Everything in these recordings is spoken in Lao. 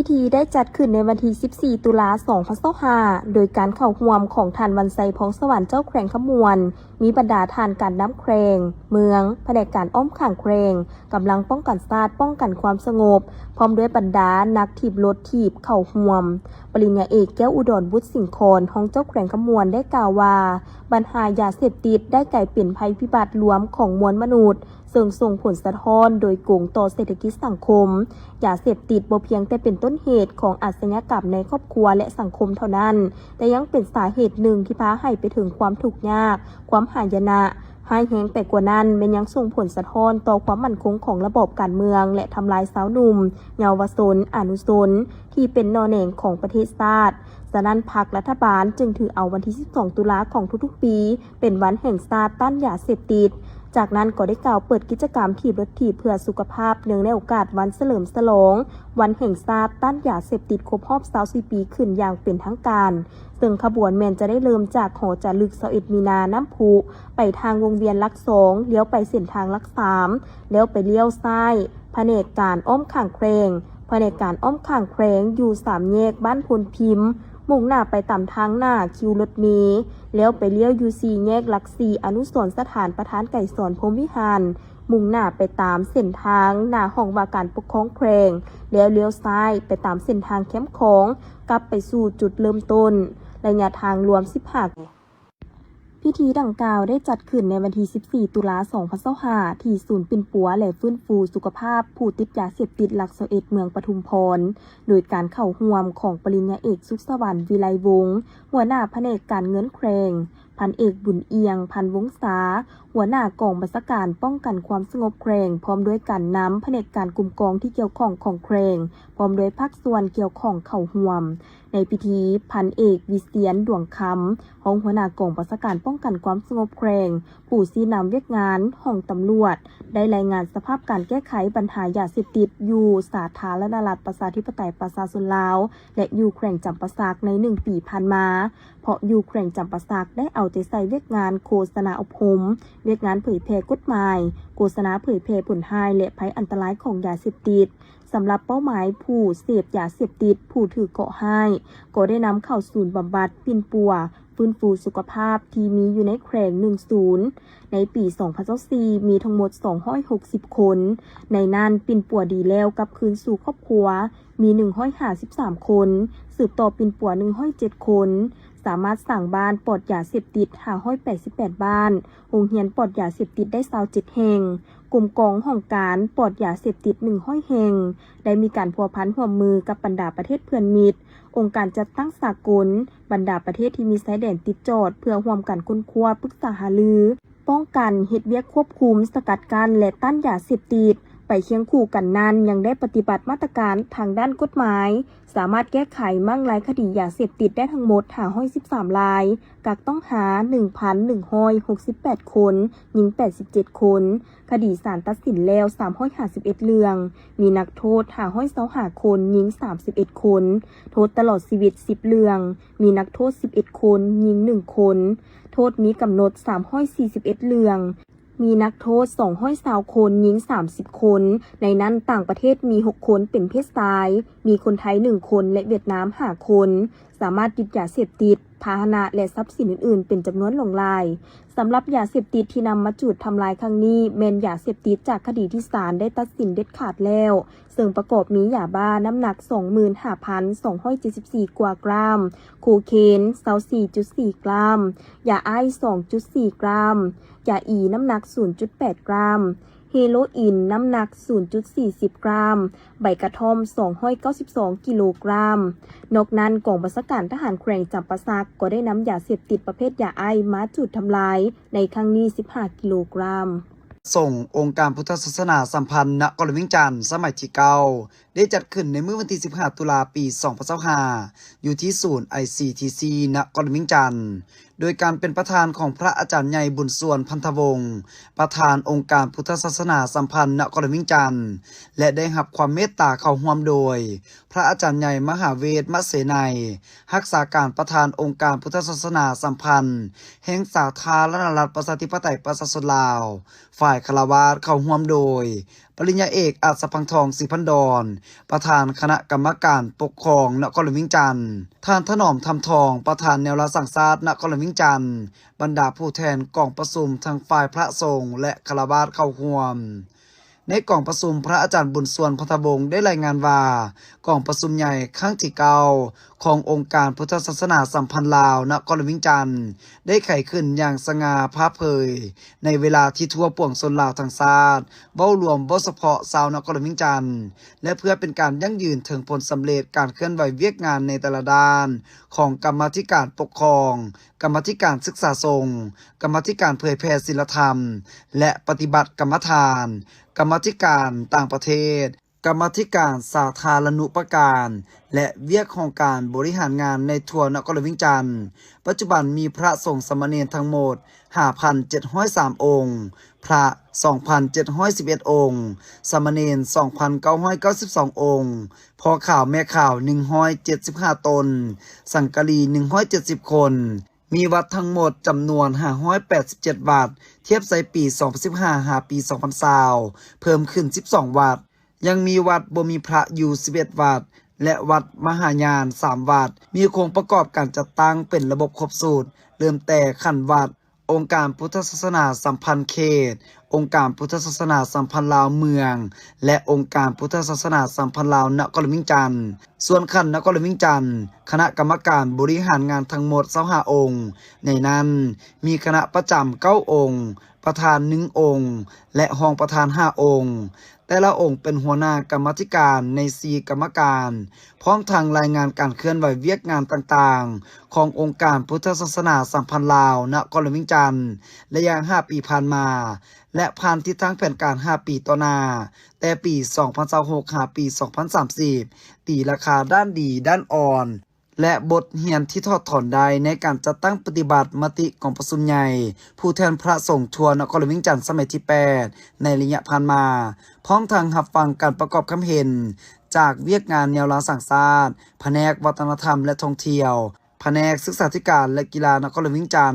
ພິທີໄດ້ຈັດຂຶ້ນໃນວັນທີສິບສີ່ ຕຸລາ ສອງພັນຊາວຫ້າ ໂດຍການເຂົ້າຮ່ວມຂອງທ່ານ ວັນໄຊ ພອງສະຫວັນ ເຈົ້າແຂວງຄຳມ່ວນ, ມີບັນດາທ່ານການນຳແຂວງ, ເມືອງ, ພະແນກການອ້ອມຂ້າງແຂວງ, ກຳລັງປ້ອງກັນຊາດ, ປ້ອງກັນຄວາມສະຫງົບ, ພ້ອມດ້ວຍບັນດານັກຖີບລົດຖີບເຂົ້າຮ່ວມ. ປະລິນຍາເອກ ແກ້ວອຸດອນ ບຸດສິງຄອນ ຮອງເຈົ້າແຂວງຄຳມ່ວນ ໄດ້ກ່າວວ່າ ບັນຫາຢາເສບຕິດໄດ້ກາຍເປັນໄພພິບັດລວມຂອງມວນມະນຸດ, ເຊິ່ງສົ່ງຜົນສະທ້ອນໂດຍກົງຕໍ່ເສດຖະກິດສັງຄົມ. ຢາເສບຕິດບໍ່ພຽງແຕ່ເປັນຕົ້ນເຫດຂອງອາຊະຍາກຳໃນຄອບຄົວ ແລະ ສັງຄົມເທົ່ານັ້ນ, ແຕ່ຍັງເປັນສາເຫດໜຶ່ງທີ່ພາໃຫ້ໄປເຖິງຄວາມທຸກຍາກ, ຄວາມຫາຍະນະ, ຮ້າຍແຮງໄປກວ່ານັ້ນ ແມ່ນຍັງສົ່ງຜົນສະທ້ອນຕໍ່ຄວາມໝັ້ນຄົງຂອງລະບອບການເມືອງ ແລະ ທຳລາຍຊາວໜຸ່ມ, ເຍົາວະຊົນ, ອະນຸຊົນ ທີ່ເປັນໜໍ່ແໜງຂອງປະເທດຊາດ. ສະນັ້ນ ພັກລັດຖະບານຈຶ່ງຖືເອົາວັນທີສິບສອງ ຕຸລາຂອງທຸກໆປີ ເປັນວັນແຫ່ງຊາດຕ້ານຢາເສບຕິດ. ຈາກນັ້ນກໍໄດ້ກ່າວເປີດກິດຈະກຳຖີບລົດຖີບເພື່ອສຸຂະພາບ ເນື່ອງໃນໂອກາດວັນສະເຫຼີມສະຫຼອງວັນແຫ່ງຊາດຕ້ານຢາເສບຕິດຄົບຮອບຊາວສີ່ປີຂຶ້ນຢ່າງເປັນທາງການ, ເຊິ່ງຂະບວນແມ່ນຈະໄດ້ເລີ່ມຈາກຫໍຈາລຶກຊາວເອັດມີນານ້ຳພຸ ໄປທາງວົງວຽນຫຼັກສອງ, ລ້ຽວໄປເສັ້ນທາງຫຼັກສາມ, ແລ້ວໄປລ້ຽວຊ້າຍ ພະແນກການອ້ອມຂ້າງແຂວງ, ພະແນກການອ້ອມຂ້າງແຂວງຢູ່ສາມແຍກບ້ານໂພນພິມ, ມຸ່ງໜ້າໄປຕາມທາງໜ້າຄິວລົດເມ, ແລ້ວໄປລ້ຽວຢູ່ສີ່ແຍກຫຼັກສີ່ ອະນຸສອນສະຖານປະທານໄກສອນ ພົມວິຫານ, ມຸ່ງໜ້າໄປຕາມເສັ້ນທາງໜ້າຫ້ອງວ່າການປົກຄອງແຂວງ, ແລ້ວລ້ຽວຊ້າຍໄປຕາມເສັ້ນທາງແຄມຂອງ, ກັບໄປສູ່ຈຸດເລີ່ມຕົ້ນ, ໄລຍະທາງລວມສິບຫ້າ ພິທີດັ່ງກ່າວໄດ້ຈັດຂຶ້ນໃນວັນທີສິບສີ່ ຕຸລາ ສອງພັນຊາວຫ້າ ທີ່ສູນປິ່ນປົວ ແລະ ຟື້ນຟູສຸຂະພາບຜູ້ຕິດຢາເສບຕິດຫຼັກຊາວເອັດ ເມືອງປະທຸມພອນ, ໂດຍການເຂົ້າຮ່ວມຂອງປະລິນຍາເອກ ສຸກສະຫວັນ ວິໄລວົງ ຫົວໜ້າພະແນກການເງິນແຂວງ, ພັນເອກ ບຸນອ່ຽງ ພັນວົງສາ ຫົວໜ້າກອງບັນຊາການປ້ອງກັນຄວາມສະຫງົບແຂວງ, ພ້ອມດ້ວຍການນຳພະແນກການກົມກອງທີ່ກ່ຽວຂ້ອງຂອງແຂວງ, ພ້ອມດ້ວຍພາກສ່ວນກ່ຽວຂ້ອງເຂົ້າຮ່ວມ. ໃນພິທີ, ພັນເອກ ວິສຽນ ດວງຄຳ ຮອງຫົວໜ້າກອງບັນຊາການປ້ອງກັນຄວາມສະຫງົບແຂວງ, ຜູ້ຊີ້ນຳວຽກງານຫ້ອງຕຳຫຼວດ ໄດ້ລາຍງານສະພາບການແກ້ໄຂບັນຫາຢາເສບຕິດຢູ່ສາທາລະນະລັດ ປະຊາທິປະໄຕ ປະຊາຊົນລາວ ແລະ ຢູ່ແຂວງຈຳປາສັກໃນໜຶ່ງປີຜ່ານມາ, ເພາະຢູ່ແຂວງຈຳປາສັກໄດ້ເອົາໃຈໃສ່ວຽກງານໂຄສະນາອົບຮົມ, ວຽກງານເຜີຍແຜ່ກົດໝາຍ, ໂຄສະນາເຜີຍແຜ່ຜົນຮ້າຍ ແລະ ໄພອັນຕະລາຍຂອງຢາເສບຕິດ. ສຳລັບເປົ້າໝາຍຜູ້ເສບຢາເສບຕິດ, ຜູ້ຖືກເຄາະຮ້າຍ, ກໍໄດ້ນຳເຂົ້າສູນບຳບັດ, ປິ່ນປົວ, ຟື້ນຟູສຸຂະພາບທີ່ມີຢູ່ໃນແຂວງໜຶ່ງສູນ. ໃນປີສອງພັນຊາວສີ່ ມີທັງໝົດສອງຮ້ອຍຫົກສິບຄົນ, ໃນນັ້ນປິ່ນປົວດີແລ້ວກັບຄືນສູ່ຄອບຄົວມີໜຶ່ງຮ້ອຍຫ້າສິບສາມຄົນ, ສືບຕໍ່ປິ່ນປົວໜຶ່ງຮ້ອຍເຈັດຄົນ, ສາມາດສ້າງບ້ານປອດຢາເສບຕິດຫ້າຮ້ອຍແປດສິບແປດບ້ານ, ໂຮງຮຽນປອດຢາເສບຕິດໄດ້ຊາວເຈັດແຫ່ງ, ກົມກອງຫ້ອງການປອດຢາເສບຕິດໜຶ່ງຮ້ອຍແຫ່ງ, ໄດ້ມີການພົວພັນຮ່ວມມືກັບບັນດາປະເທດເພື່ອນມິດ, ອົງການຈັດຕັ້ງສາກົນ, ບັນດາປະເທດທີ່ມີຊາຍແດນຕິດຈອດ ເພື່ອຮ່ວມກັນຄົ້ນຄວ້າ, ປຶກສາຫາລື, ປ້ອງກັນ, ເຮັດວຽກຄວບຄຸມ, ສະກັດກັ້ນ ແລະ ຕ້ານຢາເສບຕິດ. ໄປຄຽງຄູ່ກັນນັ້ນ, ຍັງໄດ້ປະຕິບັດມາດຕະການທາງດ້ານກົດໝາຍ, ສາມາດແກ້ໄຂມ້າງລາຍຄະດີຢາເສບຕິດໄດ້ທັງໝົດຫ້າຮ້ອຍສິບສາມລາຍ, ກັກຕ້ອງຫາໜຶ່ງພັນໜຶ່ງຮ້ອຍຫົກສິບແປດຄົນ, ຍິງແປດສິບເຈັດຄົນ, ຄະດີສານຕັດສິນແລ້ວສາມຮ້ອຍຫ້າສິບເອັດເລື່ອງ, ມີນັກໂທດຫ້າຮ້ອຍຊາວຫ້າຄົນ, ຍິງສາມສິບເອັດຄົນ, ໂທດຕະຫຼອດຊີວິດສິບເລື່ອງ, ມີນັກໂທດສິບເອັດຄົນ, ຍິງໜຶ່ງຄົນ, ໂທດມີກຳນົດສາມຮ້ອຍສີ່ສິບເອັດເລື່ອງ, ມີນັກໂທດສອງຮ້ອຍຊາວຄົນ, ຍິງສາມສິບຄົນ, ໃນນັ້ນຕ່າງປະເທດມີຫົກຄົນເປັນເພດຊາຍ, ມີຄົນໄທໜຶ່ງຄົນ ແລະ ຫວຽດນາມຫ້າຄົນ. ສາມາດຍຶດຢາເສບຕິດ, ພາຫະນະ ແລະ ຊັບສິນອື່ນໆ ເປັນຈຳນວນຫຼວງຫຼາຍ. ສຳລັບຢາເສບຕິດທີ່ນຳມາຈູດທຳລາຍຄັ້ງນີ້ ແມ່ນຢາເສບຕິດຈາກຄະດີທີ່ສານໄດ້ຕັດສິນເດັດຂາດແລ້ວ, ເຊິ່ງປະກອບມີຢາບ້ານ້ຳໜັກສອງໝື່ນຫ້າພັນສອງຮ້ອຍເຈັດສິບສີ່ກວ່າກຣາມ, ໂຄເຄນຊາວສີ່ຈຸດສີ່ກຣາມ, ຢາໄອສ໌ສອງຈຸດສີ່ກຣາມ, ຢາອີນ້ຳໜັກສູນຈຸດແປດກຣາມ, ເຮໂລອິນນ້ຳໜັກສູນຈຸດສີ່ສິບກຣາມ, ໃບກະທ່ອມສອງຮ້ອຍເກົ້າສິບສອງກິໂລກຣາມ. ນອກນັ້ນ, ກອງບັນຊາການທະຫານແຂວງຈຳປາສັກກໍໄດ້ນຳຢາເສບຕິດປະເພດຢາໄອສ໌ມາຈູດທຳລາຍໃນຄັ້ງນີ້ສິບຫ້າກິໂລກຣາມ. ສົງອົງການພຸດທະສາສະໜາສຳພັນນະຄອນຫຼວງວຽງຈັນ ສະໄໝທີເກົ້າ ໄດ້ຈັດຂຶ້ນໃນມື້ວັນທີສິບຫ້າ ຕຸລາ ປີສອງພັນຊາວຫ້າ ຢູ່ທີ່ສູນ ໄອຊີທີຊີ ນະຄອນຫຼວງວຽງຈັນ ໂດຍການເປັນປະທານຂອງພະອາຈານໃຫຍ່ ບຸນສ່ວນ ພັນທະວົງ ປະທານອົງການພຸດທະສາສະໜາສຳພັນນະຄອນຫຼວງວຽງຈັນ ແລະ ໄດ້ຮັບຄວາມເມດຕາເຂົ້າຮ່ວມໂດຍ ພະອາຈານໃຫຍ່ ມະຫາເວດ ມະເສໄນ ຮັກສາການປະທານອົງການພຸດທະສາສະໜາສຳພັນແຫ່ງສາທາລະນະລັດ ປະຊາທິປະໄຕ ປະຊາຊົນລາວ ຝ່າຍຄາລະວາດ ເຂົ້າຮ່ວມໂດຍ ປະລິນຍາເອກ ອັດສະພັງທອງ ສີພັນດອນ ປະທານຄະນະກຳມະການປົກຄອງນະຄອນຫຼວງວຽງຈັນ, ທ່ານ ຖະໜອມ ທຳທອງ ປະທານແນວລາວສ້າງຊາດນະຄອນຫຼວງວຽງຈັນ, ບັນດາຜູ້ແທນກອງປະຊຸມທັງຝ່າຍພະສົງ ແລະ ຄະລາວາດເຂົ້າຮ່ວມ. ໃນກອງປະຊຸມ, ພະອາຈານ ບຸນຊວນ ພັນທະວົງ ໄດ້ລາຍງານວ່າ ກອງປະຊຸມໃຫຍ່ຄັ້ງທີເກົ້າ ຂອງອົງການພຸດທະສາສະໜາສຳພັນລາວນະຄອນຫຼວງວຽງຈັນ ໄດ້ໄຂຂຶ້ນຢ່າງສະຫງ່າຜ່າເຜີຍ ໃນເວລາທີ່ທົ່ວປວງຊົນລາວທັງຊາດ ເວົ້າລວມ ເວົ້າສະເພາະຊາວນະຄອນຫຼວງວຽງຈັນ ແລະ ເພື່ອເປັນການຢັ້ງຢືນເຖິງຜົນສຳເລັດການເຄື່ອນໄຫວວຽກງານໃນແຕ່ລະດ້ານຂອງກຳມາທິການປົກຄອງ, ກຳມາທິການສຶກສາສົງ, ກຳມາທິການເຜີຍແຜ່ສິນລະທຳ ແລະ ປະຕິບັດກຳມະຖານ, ກຳມາທິການຕ່າງປະເທດ, ກຳມາທິການສາທາລະນຸປະການ ແລະ ວຽກຫ້ອງການບໍລິຫານງານໃນທົ່ວນະຄອນຫຼວງວຽງຈັນ. ປັດຈຸບັນມີພະສົງສາມະເນນທັງໝົດ ຫ້າພັນເຈັດຮ້ອຍສາມອົງ, ພະ ສອງພັນເຈັດຮ້ອຍສິບເອັດອົງ, ສາມະເນນ ສອງພັນເກົ້າຮ້ອຍເກົ້າສິບສອງອົງ, ພໍ່ຂາວແມ່ຂາວ ໜຶ່ງຮ້ອຍເຈັດສິບຫ້າຕົນ, ສັງກະລີ ໜຶ່ງຮ້ອຍເຈັດສິບຄົນ, ມີວັດທັງໝົດຈຳນວນ ຫ້າຮ້ອຍແປດສິບເຈັດວັດ, ທຽບໃສ່ປີ ສອງພັນສິບຫ້າ ຫາປີ ສອງພັນຊາວ ເພີ່ມຂຶ້ນ ສິບສອງວັດ. ຍັງມີວັດບໍ່ມີພະຢູ່ ສິບເອັດວັດ ແລະ ວັດມະຫາຍານ ສາມວັດ. ມີໂຄງປະກອບການຈັດຕັ້ງເປັນລະບົບຄົບຊຸດ, ເລີ່ມແຕ່ຂັ້ນວັດ, ອົງການພຸດທະສາສະໜາສຳພັນເຂດ, ອົງການພຸດທະສາສະໜາສຳພັນລາວເມືອງ ແລະ ອົງການພຸດທະສາສະໜາສຳພັນລາວນະຄອນຫຼວງວຽງຈັນ. ສ່ວນຂັ້ນນະຄອນຫຼວງວຽງຈັນ, ຄະນະກຳມະການບໍລິຫານງານທັງໝົດ ຊາວຫ້າອົງ, ໃນນັ້ນມີຄະນະປະຈຳ ເກົ້າອົງ, ປະທານ ໜຶ່ງອົງ ແລະ ຮອງປະທານ ຫ້າອົງ. ແຕ່ລະອົງເປັນຫົວໜ້າກຳມາທິການໃນ ສີ່ ກຳມະການ, ພ້ອມທັງລາຍງານການເຄື່ອນໄຫວວຽກງານຕ່າງໆ ຂອງອົງການພຸດທະສາສະໜາສຳພັນລາວນະຄອນຫຼວງວຽງຈັນ ໄລຍະ ຫ້າ ປີຜ່ານມາ ແລະ ຜ່ານທິດທາງແຜນການ ຫ້າ ປີຕໍ່ໜ້າ, ແຕ່ປີ ສອງພັນຊາວຫົກ ຫາປີ ສອງພັນສາມສິບ, ຕີລາຄາດ້ານດີ, ດ້ານອ່ອນ ແລະ ບົດຮຽນທີ່ຖອດຖອນໄດ້ໃນການຈັດຕັ້ງປະຕິບັດມະຕິກອງປະຊຸມໃຫຍ່ຜູ້ແທນພະສົງທົ່ວນະຄອນຫຼວງວຽງຈັນສະໄໝທີແປດ ໃນໄລຍະຜ່ານມາ, ພ້ອມທັງຮັບຟັງການປະກອບຄຳເຫັນຈາກວຽກງານແນວລາວສ້າງຊາດ, ພະແນກວັດທະນະທຳ ແລະ ທ່ອງທ່ຽວ, ພະແນກສຶກສາທິການ ແລະ ກິລານະຄອນຫຼວງວຽງຈັນ,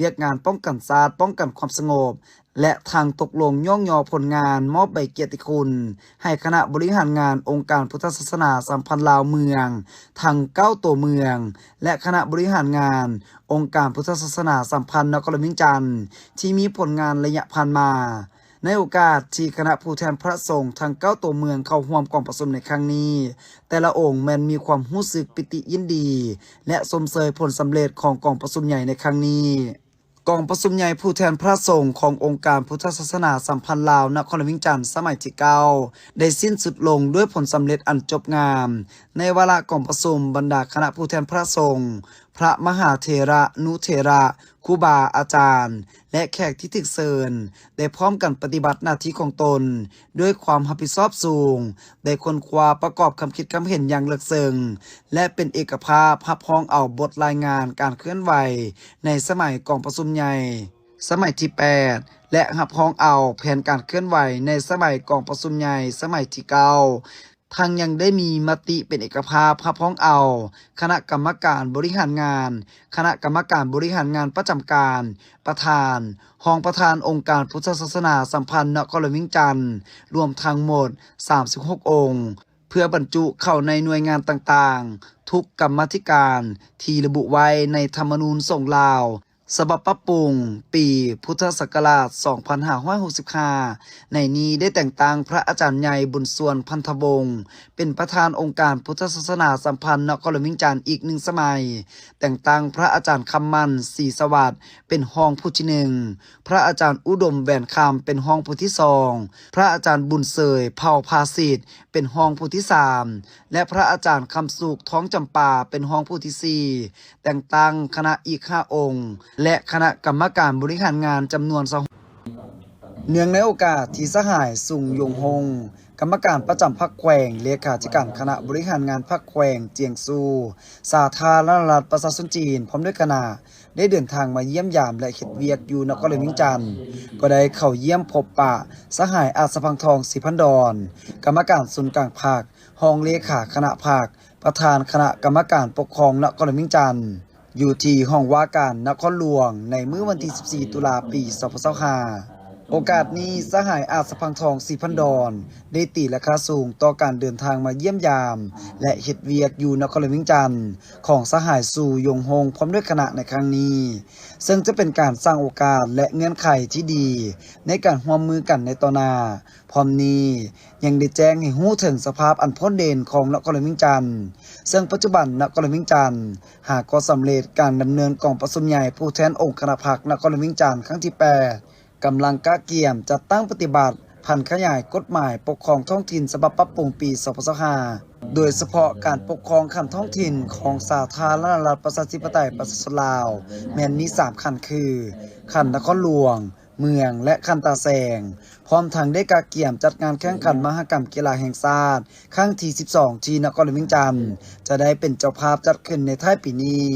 ວຽກງານປ້ອງກັນຊາດ, ປ້ອງກັນຄວາມສະຫງົບ ແລະ ທັງຕົກລົງຍ້ອງຍໍຜົນງານມອບໃບກຽດຕິຄຸນໃຫ້ຄະນະບໍລິຫານງານອົງການພຸດທະສາສະໜາສຳພັນລາວເມືອງທັງເກົ້າຕົວເມືອງ ແລະ ຄະນະບໍລິຫານງານອົງການພຸດທະສາສະໜາສຳພັນນະຄອນຫຼວງວຽງຈັນ ທີ່ມີຜົນງານໄລຍະຜ່ານມາ. ໃນໂອກາດທີ່ຄະນະຜູ້ແທນພະສົງທັງເກົ້າຕົວເມືອງເຂົ້າຮ່ວມກອງປະຊຸມໃນຄັ້ງນີ້, ແຕ່ລະອົງແມ່ນມີຄວາມຮູ້ສຶກປີຕິຍິນດີ ແລະ ຊົມເຊີຍຜົນສຳເລັດຂອງກອງປະຊຸມໃຫຍ່ໃນຄັ້ງນີ້. ກອງປະຊຸມໃຫຍ່ຜູ້ແທນພະສົງຂອງອົງການພຸດທະສາສະໜາສຳພັນລາວນະຄອນຫຼວງວຽງຈັນສະໄໝທີເກົ້າ ໄດ້ສິ້ນສຸດລົງດ້ວຍຜົນສຳເລັດອັນຈົບງາມ. ໃນວາລະກອງປະຊຸມ, ບັນດາຄະນະຜູ້ແທນພະສົງ, ພະມະຫາເຖລະນຸເຖລະ, ຄູບາອາຈານ ແລະ ແຂກທີ່ຖືກເຊີນ ໄດ້ພ້ອມກັນປະຕິບັດໜ້າທີ່ຂອງຕົນດ້ວຍຄວາມຮັບຜິດຊອບສູງ, ໄດ້ຄົ້ນຄວ້າປະກອບຄຳຄິດຄຳເຫັນຢ່າງເລິກເຊິ່ງ ແລະ ເປັນເອກະພາບຮັບຮອງເອົາບົດລາຍງານການເຄື່ອນໄຫວໃນສະໄໝກອງປະຊຸມໃຫຍ່ສະໄໝທີແປດ ແລະ ຮັບຮອງເອົາແຜນການເຄື່ອນໄຫວໃນສະໄໝກອງປະຊຸມໃຫຍ່ສະໄໝທີເກົ້າ. ທັງຍັງໄດ້ມີມະຕິເປັນເອກະພາບຮັບຮອງເອົາຄະນະກຳມະການບໍລິຫານງານ, ຄະນະກຳມະການບໍລິຫານງານປະຈຳການ, ປະທານ, ຮອງປະທານອົງການພຸດທະສາສະໜາສຳພັນນະຄອນຫຼວງວຽງຈັນ ລວມທັງໝົດສາມສິບຫົກອົງ, ເພື່ອບັນຈຸເຂົ້າໃນໜ່ວຍງານຕ່າງໆ ທຸກກຳມາທິການທີ່ລະບຸໄວ້ໃນທຳມະນູນສົງລາວ ສະບັບປັບປຸງປີພຸດທະສັກກະລາດສອງພັນຫ້າຮ້ອຍຫົກສິບຫ້າ. ໃນນີ້ໄດ້ແຕ່ງຕັ້ງພະອາຈານໃຫຍ່ ບຸນຊວນ ພັນທະວົງ ເປັນປະທານອົງການພຸດທະສາສະໜາສຳພັນນະຄອນຫຼວງວຽງຈັນອີກໜຶ່ງສະໄໝ, ແຕ່ງຕັ້ງພະອາຈານ ຄຳໝັ້ນ ສີສະຫວັດ ເປັນຮອງຜູ້ທີໜຶ່ງ, ພະອາຈານ ອຸດົມ ແຫວນຄຳ ເປັນຮອງຜູ້ທີສອງ, ພະອາຈານ ບຸນເສີຍ ເຜົ່າພາສິດ ເປັນຮອງຜູ້ທີສາມ ແລະ ພະອາຈານ ຄຳສຸກ ທອງຈຳປາ ເປັນຮອງຜູ້ທີສີ່, ແຕ່ງຕັ້ງຄະນະອີກຫ້າອົງ ແລະ ຄະນະກຳມະການບໍລິຫານງານຈຳນວນຊາວ. ເນື່ອງໃນໂອກາດທີ່ສະຫາຍ ຊຸງ ຢົງຮົງ ກຳມະການປະຈຳພັກແຂວງ, ເລຂາທິການຄະນະບໍລິຫານງານພັກແຂວງຈຽງຊູ, ສາທາລະນະລັດປະຊາຊົນຈີນ ພ້ອມດ້ວຍຄະນະ ໄດ້ເດີນທາງມາຢ້ຽມຢາມ ແລະ ເຮັດວຽກຢູ່ນະຄອນຫຼວງວຽງຈັນ, ກໍໄດ້ເຂົ້າຢ້ຽມພົບປະສະຫາຍ ອັດສະພັງທອງ ສີພັນດອນ ກຳມະການສູນກາງພັກ, ຮອງເລຂາຄະນະພັກ, ປະທານຄະນະກຳມະການປົກຄອງນະຄອນຫຼວງວຽງຈັນ ຢູ່ທີ່ຫ້ອງວ່າການນະຄອນຫຼວງ ໃນມື້ວັນທີສິບສີ່ ຕຸລາ ປີສອງພັນຊາວຫ້າ. ໂອກາດນີ້ ສະຫາຍອາດສະພັງທອງ ສີພັນດອນ ໄດ້ຕີລາຄາສູງຕໍ່ການເດີນທາງມາຢ້ຽມຢາມ ແລະ ເຮັດວຽກຢູ່ນະຄອນຫຼວງວຽງຈັນ ຂອງສະຫາຍ ຊູ ຢົງຮົງ ພ້ອມດ້ວຍຄະນະໃນຄັ້ງນີ້, ເຊິ່ງຈະເປັນການສ້າງໂອກາດ ແລະ ເງື່ອນໄຂທີ່ດີໃນການຮ່ວມມືກັນໃນຕໍ່ໜ້າ. ພ້ອມນີ້ຍັງໄດ້ແຈ້ງໃຫ້ຮູ້ເຖິງສະພາບອັນໂພດເດັ່ນຂອງນະຄອນຫຼວງວຽງຈັນ, ເຊິ່ງປັດຈຸບັນນະຄອນຫຼວງວຽງຈັນຫາກໍສຳເລັດການດຳເນີນກອງປະຊຸມໃຫຍ່ຜູ້ແທນອົງຄະນະພັກນະຄອນຫຼວງວຽງຈັນຄັ້ງທີແປດ, ກຳລັງກະກຽມຈັດຕັ້ງປະຕິບັດຜັນຂະຫຍາຍກົດໝາຍປົກຄອງທ້ອງຖິ່ນສະບັບປັບປຸງປີສອງພັນຊາວຫ້າ ໂດຍສະເພາະການປົກຄອງຂັ້ນທ້ອງຖິ່ນຂອງສາທາລະນະລັດປະຊາທິປະໄຕປະຊາຊົນລາວ ແມ່ນມີສາມຂັ້ນຄື ຂັ້ນນະຄອນຫຼວງ, ເມືອງ ແລະ ຂັ້ນຕາແສງ, ພ້ອມທັງໄດ້ກະກຽມຈັດງານແຂ່ງຂັນມະຫະກຳກິລາແຫ່ງຊາດຄັ້ງທີສິບສອງ ທີ່ນະຄອນຫຼວງວຽງຈັນຈະໄດ້ເປັນເຈົ້າພາບຈັດຂຶ້ນໃນທ້າຍປີນີ້.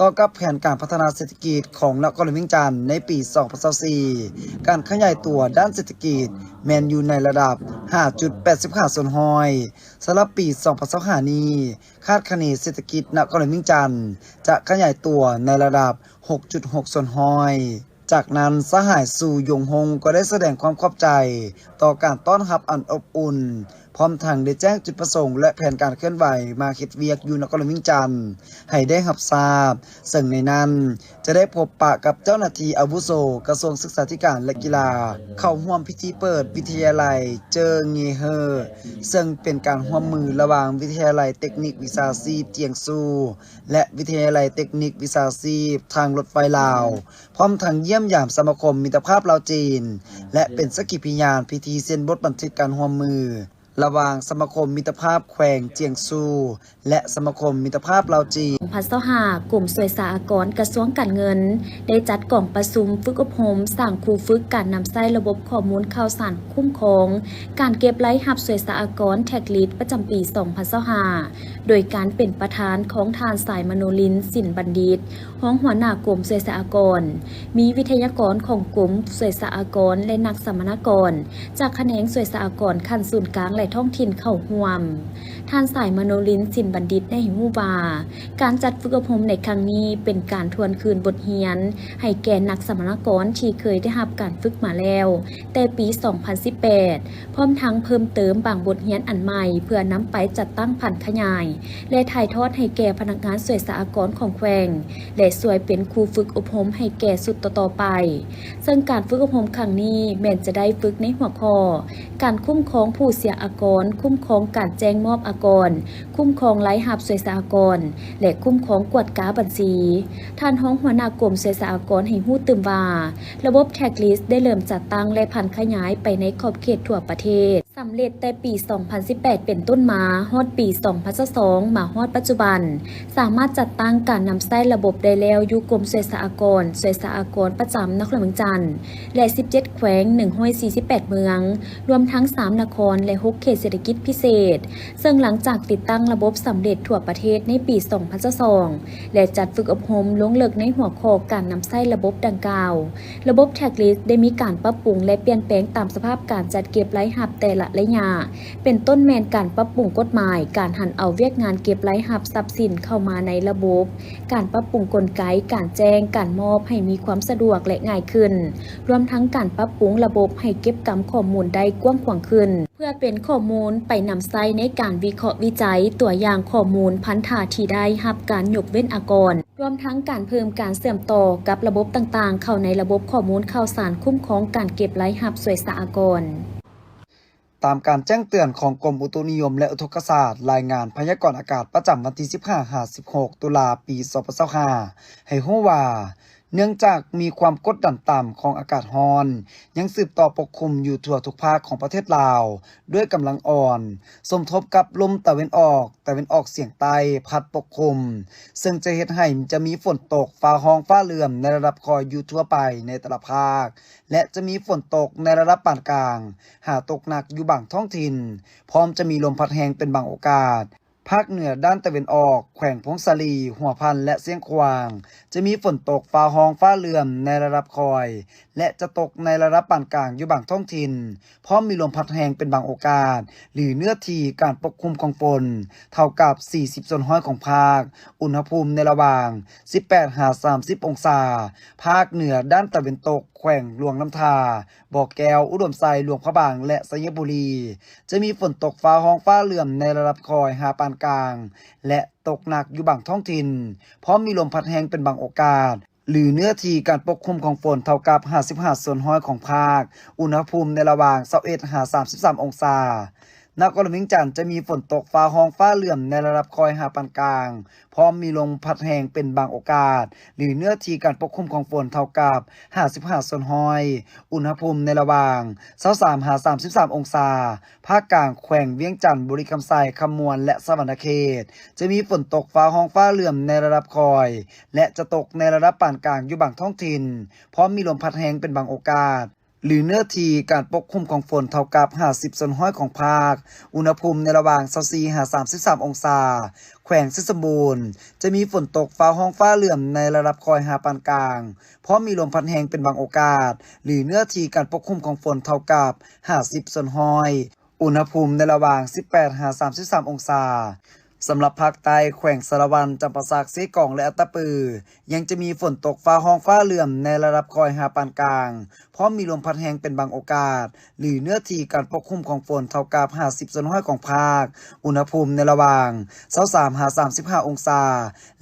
ຕໍ່ກັບແຜນການພັດທະນາເສດຖະກິດຂອງນະຄອນຫຼວງວຽງຈັນໃນປີສອງພັນຊາວສີ່ ການຂະຫຍາຍຕົວດ້ານເສດຖະກິດແມ່ນຢູ່ໃນລະດັບຫ້າຈຸດແປດສິບຫ້າສ່ວນຮ້ອຍ. ສຳລັບປີສອງພັນຊາວຫ້ານີ້ ຄາດຄະເນເສດຖະກິດນະຄອນຫຼວງວຽງຈັນຈະຂະຫຍາຍຕົວໃນລະດັບຫົກຈຸດຫົກສ່ວນຮ້ອຍ. ຈາກນັ້ນ ສະຫາຍ ຊູ ຢົງຮົງ ກໍໄດ້ສະແດງຄວາມຂອບໃຈຕໍ່ການຕ້ອນຮັບອັນອົບອຸ່ນ, ພ້ອມທັງໄດ້ແຈ້ງຈຸດປະສົງ ແລະ ແຜນການເຄື່ອນໄຫວມາເຮັດວຽກຢູ່ນະຄອນຫຼວງວຽງຈັນໃຫ້ໄດ້ຮັບຊາບ, ເຊິ່ງໃນນັ້ນຈະໄດ້ພົບປະກັບເຈົ້າໜ້າທີ່ອາວຸໂສກະຊວງສຶກສາທິການ ແລະ ກິລາ, ເຂົ້າຮ່ວມພິທີເປີດວິທະຍາໄລເຈີເງເຮີ ເຊິ່ງເປັນການຮ່ວມມືລະຫວ່າງວິທະຍາໄລເຕັກນິກວິຊາຊີບຈຽງຊູ ແລະ ວິທະຍາໄລເຕັກນິກວິຊາຊີບທາງລົດໄຟລາວ, ພ້ອມທັງຢ້ຽມຢາມສະມາຄົມມິດຕະພາບລາວ-ຈີນ ແລະ ເປັນສັກຂີພິຍານພິທີເຊັນບົດບັນທຶກການຮ່ວມມືລະຫວ່າງສະມາຄົມມິດຕະພາບແຂວງຈຽງຊູ ແລະ ສະມາຄົມມິດຕະພາບລາວ-ຈີນ. ສອງພັນຊາວຫ້າ ກົມສ່ວຍສາອາກອນ ກະຊວງການເງິນ ໄດ້ຈັດກອງປະຊຸມຝຶກອົບຮົມສ້າງຄູຝຶກການນຳໃຊ້ລະບົບຂໍ້ມູນຂ່າວສານຄຸ້ມຄອງການເກັບລາຍຮັບສ່ວຍສາອາກອນ Tax List ປະຈຳປີສອງພັນຊາວຫ້າ ໂດຍການເປັນປະທານຂອງທ່ານ ສາຍມະໂນລິນ ສິນບັນດິດ ຮອງຫົວໜ້າກົມສ່ວຍສາອາກອນ, ມີວິທະຍາກອນຂອງກົມສ່ວຍສາອາກອນ ແລະ ນັກສຳມະນາກອນຈາກຂະແໜງສ່ວຍສາອາກອນຂັ້ນສູນກາງ ແລະ ທ້ອງຖິ່ນເຂົ້າຮ່ວມ. ທ່ານ ສາຍມະໂນລິນ ສິນບັນດິດ ໄດ້ໃຫ້ຮູ້ວ່າ ການຈັດຝຶກອົບຮົມໃນຄັ້ງນີ້ເປັນການທວນຄືນບົດຮຽນໃຫ້ແກ່ນັກສຳມະນາກອນທີ່ເຄີຍໄດ້ຮັບການຝຶກມາແລ້ວແຕ່ປີສອງພັນສິບແປດ ພ້ອມທັງເພີ່ມເຕີມບາງບົດຮຽນອັນໃໝ່ ເພື່ອນຳໄປຈັດຕັ້ງຜັນຂະຫຍາຍ ແລະ ຖ່າຍທອດໃຫ້ແກ່ພະນັກງານສ່ວຍສາອາກອນຂອງແຂວງ ແລະ ຊ່ວຍເປັນຄູຝຶກອົບຮົມໃຫ້ແກ່ຊຸດຕໍ່ໆໄປ. ເຊິ່ງການຝຶກອົບຮົມຄັ້ງນີ້ແມ່ນຈະໄດ້ຝຶກໃນຫົວຂໍ້ ການຄຸ້ມຄອງຜູ້ເສຍອາກອນ, ຄຸ້ມຄອງການແຈ້ງມອບອາກອນ, ຄຸ້ມຄອງລາຍຮັບສ່ວຍສາອາກອນ ແລະ ຄຸ້ມຄອງກວດກາບັນຊີ. ທ່ານຮອງຫົວໜ້າກົມສ່ວຍສາອາກອນໃຫ້ຮູ້ຕື່ມວ່າ ລະບົບ Tax List ໄດ້ເລີ່ມຈັດຕັ້ງ ແລະ ຜັນຂະຫຍາຍໄປໃນຂອບເຂດທົ່ວປະເທດ ສຳເລັດແຕ່ປີສອງພັນສິບແປດເປັນຕົ້ນມາ ຮອດປີສອງພັນຊາວສອງ ມາຮອດປັດຈຸບັນ ສາມາດຈັດຕັ້ງການນຳໃຊ້ລະບົບໄດ້ແລ້ວຢູ່ກົມສ່ວຍສາອາກອນ, ສ່ວຍສາອາກອນປະຈຳນະຄອນຫຼວງວຽງຈັນ ແລະ ສິບເຈັດແຂວງ ໜຶ່ງຮ້ອຍສີ່ສິບແປດເມືອງ, ລວມທັງສາມນະຄອນ ແລະ ຫົກເຂດເສດຖະກິດພິເສດ, ເຊິ່ງຫຼັງຈາກຕິດຕັ້ງລະບົບສຳເລັດທົ່ວປະເທດໃນປີສອງພັນຊາວສອງ ແລະ ຈັດຝຶກອົບຮົມລົງເລິກໃນຫົວຂໍ້ການນຳໃຊ້ລະບົບດັ່ງກ່າວ, ລະບົບ Tax List ໄດ້ມີການປັບປຸງ ແລະ ປ່ຽນແປງຕາມສະພາບການຈັດເກັບລາຍຮັບແຕ່ລະໄລຍະ, ເປັນຕົ້ນແມ່ນການປັບປຸງກົດໝາຍການຫັນເອົາວຽກງານເກັບລາຍຮັບຊັບສິນເຂົ້າມາໃນລະບົບ, ການປັບປຸງກົນໄກການແຈ້ງການມອບໃຫ້ມີຄວາມສະດວກ ແລະ ງ່າຍຂຶ້ນ, ລວມທັງການປັບປຸງລະບົບໃຫ້ເກັບກຳຂໍ້ມູນໄດ້ກວ້າງຂວາງຂຶ້ນ ເພື່ອເປັນຂໍ້ມູນໄປນຳໃຊ້ໃນການວິເຄາະວິໄຈຕົວຢ່າງຂໍ້ມູນພັນທະທີ່ໄດ້ຮັບການຍົກເວັ້ນອາກອນ, ລວມທັງການເພີ່ມການເຊື່ອມຕໍ່ກັບລະບົບຕ່າງໆເຂົ້າໃນລະບົບຂໍ້ມູນຂ່າວສານຄຸ້ມຄອງການເກັບລາຍຮັບສ່ວຍສາອາກອນ. ຕາມການແຈ້ງເຕືອນຂອງກົມອຸຕຸນິຍົມ ແລະ ອຸທົກກະສາດ, ລາຍງານພະຍາກອນອາກາດປະຈຳວັນທີສິບຫ້າຫາສິບຫົກຕຸລາ ປີສອງພັນຊາວຫ້າ ໃຫ້ຮູ້ວ່າ ເນື່ອງຈາກມີຄວາມກົດດັນຕ່ຳຂອງອາກາດຮ້ອນ ຍັງສືບຕໍ່ປົກຄຸມຢູ່ທົ່ວທຸກພາກຂອງປະເທດລາວດ້ວຍກຳລັງອ່ອນ, ສົມທົບກັບລົມຕາເວັນອອກ, ຕາເວັນອອກສຽງໃຕ້ພັດປົກຄຸມ, ເຊິ່ງຈະເຮັດໃຫ້ຈະມີຝົນຕົກ, ຟ້າຮ້ອງ, ຟ້າເຫຼື້ອມໃນລະດັບຄ່ອຍຢູ່ທົ່ວໄປໃນແຕ່ລະພາກ ແລະ ຈະມີຝົນຕົກໃນລະດັບປານກາງ ຫາຕົກໜັກຢູ່ບາງທ້ອງຖິ່ນ, ພ້ອມຈະມີລົມພັດແຮງເປັນບາງໂອກາດ. ພາກເໜືອດ້ານຕາເວັນອອກ, ແຂວງຜົ້ງສາລີ, ຫົວພັນ ແລະ ຊຽງຂວາງ, ຈະມີຝົນຕົກ, ຟ້າຮ້ອງ, ຟ້າເຫຼື້ອມໃນລະດັບຄ່ອຍ ແລະ ຈະຕົກໃນລະດັບປານກາງຢູ່ບາງທ້ອງຖິ່ນ, ພ້ອມມີລົມພັດແຮງເປັນບາງໂອກາດ ຫຼື ເນື້ອທີ່ການປົກຄຸມຂອງຝົນເທົ່າກັບສີ່ສິບສ່ວນຮ້ອຍຂອງພາກ, ອຸນຫະພູມໃນລະຫວ່າງສິບແປດຫາສາມສິບອົງສາ, ພາກເໜືອດ້ານຕາເວັນຕົກ, ແຂວງຫຼວງນ້ຳທາ, ບໍ່ແກ້ວ, ອຸດົມໄຊ, ຫຼວງພະບາງ ແລະ ໄຊຍະບູລີ ຈະມີຝົນຕົກຟ້າຮ້ອງຟ້າເຫຼື້ອມໃນລະດັບຄ່ອຍຫາປານກາງ ແລະ ຕົກໜັກຢູ່ບາງທ້ອງຖິ່ນ, ພ້ອມມີລົມພັດແຮງເປັນບາງໂອກາດ. ຫຼືເນື້ອທີ່ການປົກຄຸມຂອງຝົນເທົ່າກັບຫ້າສິບຫ້າສ່ວນຮ້ອຍຂອງພາກ, ອຸນຫະພູມໃນລະຫວ່າງຊາວເອັດຫາສາມສິບສາມອົງສາ. ນະຄອນຫຼວງວຽງຈັນຈະມີຝົນຕົກຟ້າຮ້ອງຟ້າເຫຼື້ອມໃນລະດັບຄ່ອຍຫາປານກາງ, ພ້ອມມີລົມພັດແຮງເປັນບາງໂອກາດ, ຫຼືເນື້ອທີ່ການປົກຄຸມຂອງຝົນເທົ່າກັບຫ້າສິບຫ້າສ່ວນຮ້ອຍ, ອຸນຫະພູມໃນລະຫວ່າງຊາວສາມຫາສາມສິບສາມອົງສາ. ພາກກາງແຂວງວຽງຈັນ, ບໍລິຄຳໄຊ, ຄຳມ່ວນ ແລະ ສະຫວັນນະເຂດ ຈະມີຝົນຕົກຟ້າຮ້ອງຟ້າເຫຼື້ອມໃນລະດັບຄ່ອຍ ແລະ ຈະຕົກໃນລະດັບປານກາງຢູ່ບາງທ້ອງຖິ່ນ, ພ້ອມມີລົມພັດແຮງເປັນບາງໂອກາດ, ຫຼືເນື້ອທີ່ການປົກຄຸມຂອງຝົນເທົ່າກັບຫ້າສິບສ່ວນຮ້ອຍຂອງພາກ, ອຸນຫະພູມໃນລະຫວ່າງຊາວສີ່ຫາສາມສິບສາມອົງສາ. ແຂວງໄຊສົມບູນ ຈະມີຝົນຕົກຟ້າຮ້ອງຟ້າເຫຼື້ອມໃນລະດັບຄ່ອຍຫາປານກາງ, ພ້ອມມີລົມພັດແຮງເປັນບາງໂອກາດ, ຫຼືເນື້ອທີ່ການປົກຄຸມຂອງຝົນເທົ່າກັບຫ້າສິບສ່ວນຮ້ອຍ. ອຸນຫະພູມໃນລະຫວ່າງສິບແປດຫາສາມສິບສາມອົງສາ. ສຳລັບພາກໃຕ້, ແຂວງສາລະວັນ, ຈຳປາສັກ, ເຊກອງ ແລະ ອັດຕະປື ຍັງຈະມີຝົນຕົກຟ້າຮ້ອງຟ້າເຫຼື້ອມໃນລະດັບຄ່ອຍຫາປານກາງ, ພ້ອມມີລົມພັດແຮງເປັນບາງໂອກາດ, ຫຼືເນື້ອທີ່ການປົກຄຸມຂອງຝົນເທົ່າກັບຫ້າສິບສ່ວນຮ້ອຍຂອງພາກ, ອຸນຫະພູມໃນລະຫວ່າງຊາວສາມຫາສາມສິບຫ້າອົງສາ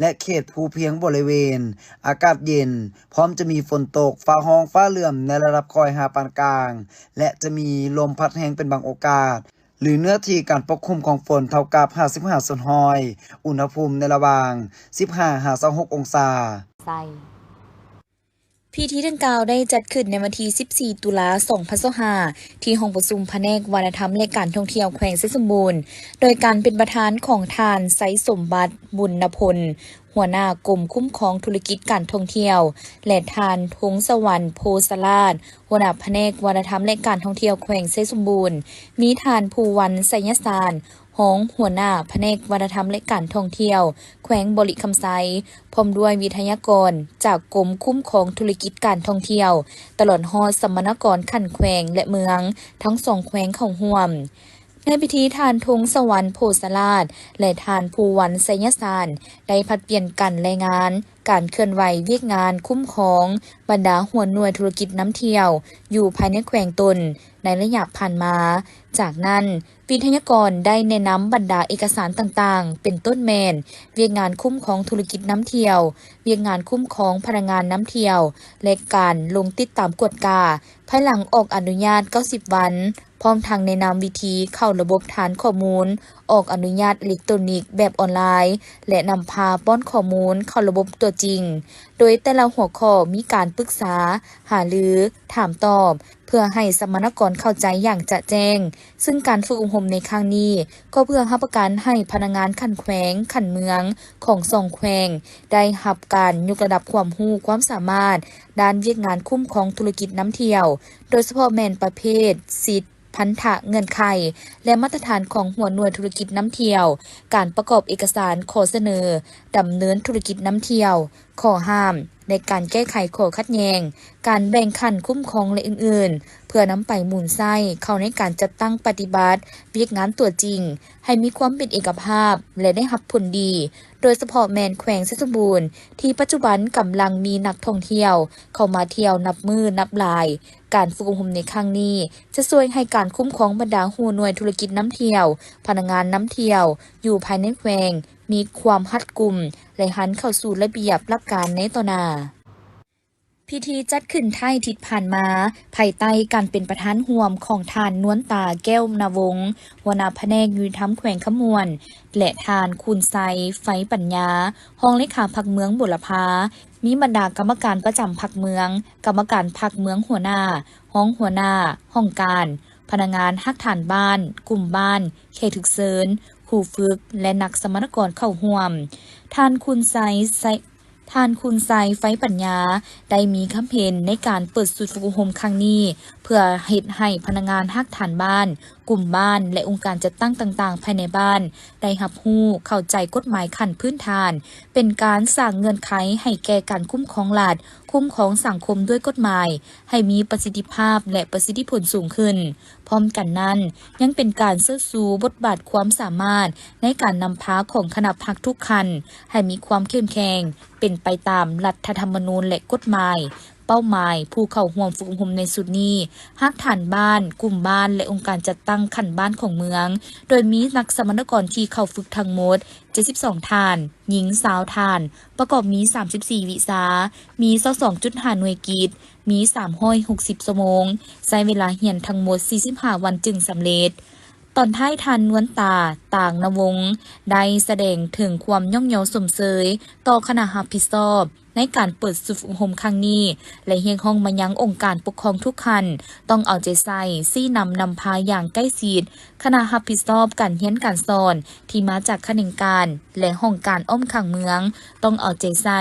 ແລະ ເຂດພູພຽງບໍລິເວນ ອາກາດເຢັນ, ພ້ອມຈະມີຝົນຕົກ, ຟ້າຮ້ອງ, ຟ້າເຫຼື້ອມໃນລະດັບຄ່ອຍຫາປານກາງ ແລະ ຈະມີລົມພັດແຮງເປັນບາງໂອກາດ, ຫຼືເນື້ອທີ່ການປົກຄຸມຂອງຝົນເທົ່າກັບຫ້າສິບຫ້າສ່ວນຮ້ອຍ, ອຸນຫະພູມໃນລະຫວ່າງສິບຫ້າຫາຊາວຫົກອົງສາ. ໃສ່ ພິທີດັ່ງກ່າວໄດ້ຈັດຂຶ້ນໃນວັນທີສິບສີ່ ຕຸລາ ສອງພັນຊາວຫ້າ ທີ່ຫ້ອງປະຊຸມພະແນກວັດທະນະທຳ ແລະ ການທ່ອງທ່ຽວແຂວງໄຊສົມບູນ ໂດຍການເປັນປະທານຂອງທ່ານ ໄຊສົມບັດ ບຸນນະພົນ ຫົວໜ້າກົມຄຸ້ມຄອງທຸລະກິດການທ່ອງທ່ຽວ ແລະ ທ່ານ ທົງສະຫວັນ ໂພສະລາດ ຫົວໜ້າພະແນກວັດທະນະທຳ ແລະ ການທ່ອງທ່ຽວແຂວງໄຊສົມບູນ, ມີທ່ານ ພູວັນ ໄຊຍະສານ ຮອງຫົວໜ້າພະແນກວັດທະນະທຳ ແລະ ການທ່ອງທ່ຽວແຂວງບໍລິຄຳໄຊ, ພ້ອມດ້ວຍວິທະຍາກອນຈາກກົມຄຸ້ມຄອງທຸລະກິດການທ່ອງທ່ຽວ, ຕະຫຼອດຮອດສຳມະນາກອນຂັ້ນແຂວງ ແລະ ເມືອງ ທັງສອງແຂວງເຂົ້າຮ່ວມ. ໃນພິທີ, ທ່ານ ທົງສະຫວັນ ໂພສະລາດ ແລະ ທ່ານ ພູວັນ ໄຊຍະສານ ໄດ້ຜັດປ່ຽນກັນລາຍງານການເຄື່ອນໄຫວວຽກງານຄຸ້ມຄອງບັນດາຫົວໜ່ວຍທຸລະກິດນຳທ່ຽວຢູ່ພາຍໃນແຂວງຕົນໃນໄລຍະຜ່ານມາ. ຈາກນັ້ນ, ວິທະຍາກອນໄດ້ແນະນຳບັນດາເອກະສານຕ່າງໆ ເປັນຕົ້ນແມ່ນ ວຽກງານຄຸ້ມຄອງທຸລະກິດນຳທ່ຽວ, ວຽກງານຄຸ້ມຄອງພະນັກງານນຳທ່ຽວ ແລະ ການລົງຕິດຕາມກວດກາ ພາຍຫຼັງອອກອະນຸຍາດເກົ້າສິບວັນ, ພ້ອມທັງແນະນຳວິທີເຂົ້າລະບົບຖານຂໍ້ມູນອອກອະນຸຍາດເອເລັກໂຕຣນິກແບບອອນລາຍ ແລະ ນຳພາປ້ອນຂໍ້ມູນເຂົ້າລະບົບຕົວຈິງ, ໂດຍແຕ່ລະຫົວຂໍ້ມີການປຶກສາ, ຫາລື, ຖາມຕອບ ເພື່ອໃຫ້ສຳມະນາກອນເຂົ້າໃຈຢ່າງຈະແຈ້ງ. ຊຶ່ງການຝຶກອົບຮົມໃນຄັ້ງນີ້ ກໍເພື່ອຮັບປະກັນໃຫ້ພະນັກງານຂັ້ນແຂວງ, ຂັ້ນເມືອງຂອງສອງແຂວງ ໄດ້ຮັບການຍົກລະດັບຄວາມຮູ້ຄວາມສາມາດດ້ານວຽກງານຄຸ້ມຄອງທຸລະກິດນຳທ່ຽວ, ໂດຍສະເພາະແມ່ນປະເພດສິດ, ພັນທະເງື່ອນໄຂ ແລະ ມາດຕະຖານຂອງຫົວໜ່ວຍທຸລະກິດນຳທ່ຽວ, ການປະກອບເອກະສານຂໍສະເໜີດຳເນີນທຸລະກິດນຳທ່ຽວ, ຂໍ້ຫ້າມ ແລະ ການແກ້ໄຂຂໍ້ຂັດແຍ່ງ, ການແບ່ງຂັ້ນຄຸ້ມຄອງ ແລະ ອື່ນໆ ເພື່ອນຳໄປໝູນໃຊ້ເຂົ້າໃນການຈັດຕັ້ງປະຕິບັດວຽກງານຕົວຈິງ ໃຫ້ມີຄວາມເປັນເອກະພາບ ແລະ ໄດ້ຮັບຜົນດີ, ໂດຍສະເພາະແມ່ນແຂວງໄຊສົມບູນ ທີ່ປັດຈຸບັນກຳລັງມີນັກທ່ອງທ່ຽວເຂົ້າມາທ່ຽວນັບມື້ນັບຫຼາຍ. ການຝຶກອົບຮົມໃນຄັ້ງນີ້ ຈະຊ່ວຍໃຫ້ການຄຸ້ມຄອງບັນດາຫົວໜ່ວຍທຸລະກິດນຳທ່ຽວ, ພະນັກງານນຳທ່ຽວຢູ່ພາຍໃນແຂວງ ມີຄວາມຮັດກຸມ ແລະ ຫັນເຂົ້າສູ່ລະບຽບຫຼັກການໃນຕໍ່ໜ້າ. ພິທີຈັດຂຶ້ນທ້າຍທິດຜ່ານມາ ພາຍໃຕ້ການເປັນປະທານຮ່ວມຂອງທ່ານ ນວນຕາ ແກ້ວນາວົງ ຫົວໜ້າພະແນກຍຸຕິທຳແຂວງຄຳມ່ວນ ແລະ ທ່ານ ຄູນໄຊ ໄຟປັນຍາ ຮອງເລຂາພັກເມືອງບົວລະພາ, ມີບັນດາກຳມະການປະຈຳພັກເມືອງ, ກຳມະການພັກເມືອງຫົວໜ້າ, ຮອງຫົວໜ້າຫ້ອງການ, ພະນັກງານຮາກຖານບ້ານ, ກຸ່ມບ້ານ, ເຂດຖືກເຊີນ, ຄູຝຶກ ແລະ ນັກສຳມະນາກອນເຂົ້າຮ່ວມ. ທ່ານ ຄູນໄຊ ໄຊ ທ່ານ ຄູນໄຊ ໄຟປັນຍາ ໄດ້ມີຄຳເຫັນໃນການເປີດສູດຝຶກອົບຮົມຄັ້ງນີ້ ເພື່ອເຮັດໃຫ້ພະນັກງານຮາກຖານບ້ານ, ກຸ່ມບ້ານ ແລະ ອົງການຈັດຕັ້ງຕ່າງໆພາຍໃນບ້ານ ໄດ້ຮັບຮູ້ເຂົ້າໃຈກົດໝາຍຂັ້ນພື້ນຖານ, ເປັນການສ້າງເງື່ອນໄຂໃຫ້ແກ່ການຄຸ້ມຄອງລັດ, ຄຸ້ມຄອງສັງຄົມດ້ວຍກົດໝາຍ ໃຫ້ມີປະສິດທິພາບ ແລະ ປະສິດທິຜົນສູງຂຶ້ນ. ພ້ອມກັນນັ້ນ, ຍັງເປັນການເຊີດຊູບົດບາດຄວາມສາມາດໃນການນຳພາຂອງຄະນະພັກທຸກຂັ້ນ ໃຫ້ມີຄວາມເຂັ້ມແຂງ ເປັນໄປຕາມລັດຖະທຳມະນູນ ແລະ ກົດໝາຍ, ເປົ້າໝາຍຜູ້ເຂົ້າຮ່ວມຝຶກອົບຮົມໃນຊຸດນີ້, ຮາກຖານບ້ານ, ກຸ່ມບ້ານ ແລະ ອົງການຈັດຕັ້ງຂັ້ນບ້ານຂອງເມືອງ, ໂດຍມີນັກສຳມະນາກອນທີ່ເຂົ້າຝຶກທັງໝົດ ເຈັດສິບສອງທ່ານ, ຍິງຊາວທ່ານ, ປະກອບມີສາມສິບສີ່ວິຊາ, ມີຊາວສອງຈຸດຫ້າໜ່ວຍກິດ, ມີສາມຮ້ອຍຫົກສິບຊົ່ວໂມງ, ໃຊ້ເວລາຮຽນທັງໝົດສີ່ສິບຫ້າວັນຈຶ່ງສຳເລັດ. ຕອນທ້າຍທ່ານນວນຕາ ຕາງນະວົງ ໄດ້ສະແດງເຖິງຄວາມຍ້ອງຍໍຊົມເຊີຍຕໍ່ຄະນະຮັບຜິດຊອບ ໃນການເປີດຊຸດຝຶກອົບຮົມຄັ້ງນີ້ ແລະ ຮຽກຮ້ອງມາຍັງອົງການປົກຄອງທຸກຂັ້ນ ຕ້ອງເອົາໃຈໃສ່ ຊີ້ນຳນຳພາຢ່າງໃກ້ຊິດຄະນະຮັບຜິດຊອບການຮຽນການສອນທີ່ມາຈາກຂະແໜງການ ແລະ ຫ້ອງການອ້ອມຂ້າງເມືອງ ຕ້ອງເອົາໃຈໃສ່